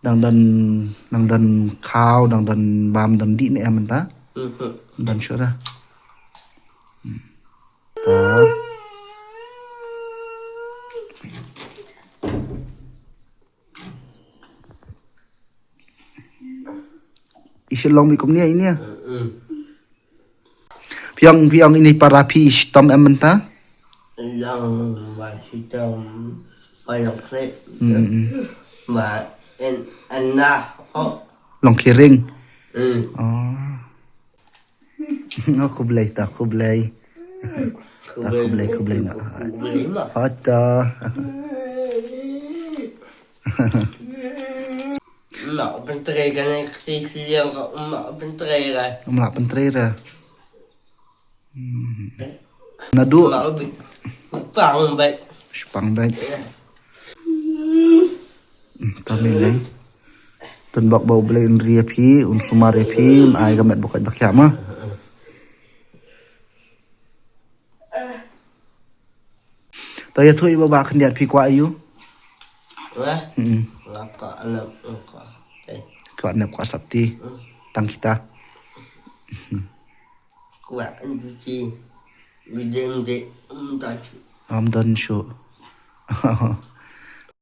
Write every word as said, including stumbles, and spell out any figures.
Dang don, dang don khaw, dang don bam, don dih ne em mynta. Don shuh ra. Ta. I shu long beit kumne ine. Phi ong, phi ong ine para phi i shitom em mynta? Long ba shitom, ba long khreh. Ba en, en na ho. Long kiring. Oh. Oh, khublei ta, khublei. Khublei, khublei nga. Khublei ma. Hata. Ma pyntrei kane ka sisi yang ka ma pyntrei ka. Ma pyntrei ra. Naduh. Ma ubi. Pang bai. Pang bai. Tami lei. Tun bok bau blei un ri ïa phi, un sumar ïa phi, un ai ka met bok ba khia ma. To ïa thui ba ba khyndiat phi kwah ayu. Wah. Hmm. Ngapa anak ngapa. Kwah nep kwah sapti. Tang kita. Kwah nduti. Bidem de. Am dan shu.